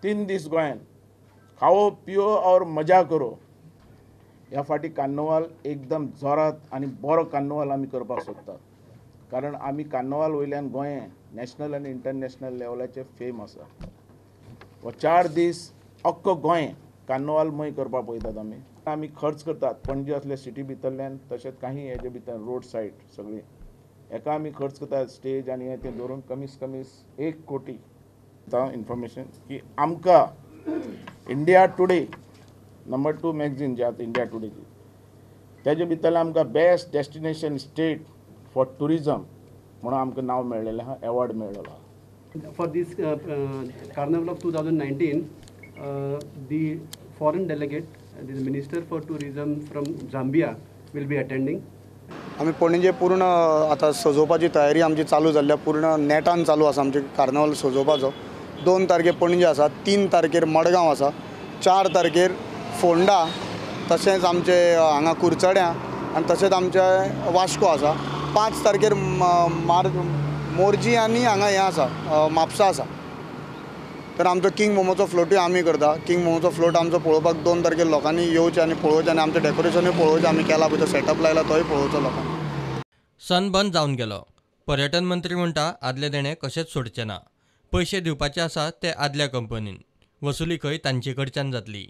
3 दीस गोंयान खाओ पियो और मजा करो। ह्या फाटी कार्नवाल एकदम जोरात आनी बरो कार्नवाल आमी करपाक सोदतात, कारण आमी कार्नवाल वयल्यान गोंय नॅशनल आनी इंटरनॅशनल लेवलाचेर फेम आसा। हो 4 दीस अख्खो गोंय कार्नवालमय करपाक पळयतात आमी। आमी खर्च करतात पणजे असले सिटी भितरल्यान, तशेंच काही हेजे भितर रोड सायड सगळी हेका आमी खर्च करतात स्टेज आनी हें तें धरून कमीस कमीस 1 कोटी। इन्फॉर्मेशन की आमकां इंडिया टुडे नंबर 2 मॅगझीन जे आतां इंडिया टुडेची तेजे भितरल्यान आमकां best destination state for tourism म्हणून आमकां नांव मेळ्ळेलें आहा, एवॉर्ड मेळ्ळेलो आहा। For this carnival of 2019 the foreign delegate, the minister for tourism from Zambia will be attending. आमी पणजे पूर्ण आतां सजोवपाची तयारी आमची चालू जाल्ल्या, पूर्ण नेटान चालू आसा आमचे कार्नवल सजोवपाचो। 2 तारखेर पणजे आसा, 3 तारखेर मडगांव आसा, 4 तारखेर फोंडा, तशेंच आमचे हांगा कुरचड्यां आनी तशेंच आमचे वास्को आसा। 5 तारखेर मोरजी आनी हांगा हें आसा म्हापसा आसा। तर आमचो किंग मोमोचो फ्लोटूय आमी करता। किंग मोमोचो फ्लोट आमचो पळोवपाक 2 तारखेर लोकांनी येवचें आनी पळोवचें आनी आमचें डेकोरेशनूय पळोवचें, आमी केला पळय तो सेटअप लायला तोय पळोवचो लोकांनी। सनबर्न जावन गेलो। पर्यटन मंत्री म्हणटा आदले देणे कशेंच सोडचे ना, पयशे दिवपाचे आसा ते आदल्या कंपनीन, वसुली खंय तांचे कडच्यान जातली।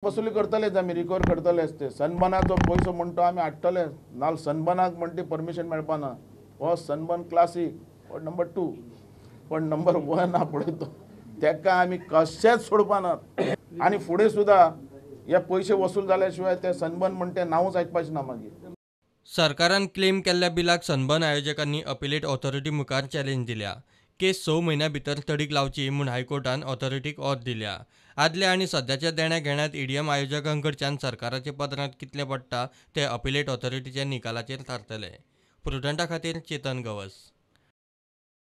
वसुली करतलेच आमी, रिकवर करतलेच ते सनबर्नाचो पयसो म्हणटा आमी हाडटले, नाल सनबर्नाक म्हणटा परमिशन मेळपाना। हो सनबर्न क्लासीक हो नंबर 2, पण नंबर 1 हा पळय तो, तेका आमी कशेंच सोडपानात। आनी फुडें सुद्दां हे पयशे वसूल जाल्या शिवाय ते सनबर्न म्हणटा नांवूच आयकपाचें ना मागीर। सरकारान क्लेम केल्ल्या बिलाक सनबर्न आयोजकांनी अपिलेट ऑथॉरिटी मुखार चॅलेंज दिल्या। केस 6 म्हयन्या भितर तडीक लावची म्हूण हायकोर्टान ऑथॉरिटीक ऑर्द दिल्या। आदल्या आनी सद्याच्या देण्या घेण्यात ईडीएम आयोजकां कडच्यान सरकाराच्या पदरांत कितलें पडटा तें अपिलेट ऑथॉरिटीच्या निकालाचेर थारतलें। प्रुडंटा खातीर चेतन गवस।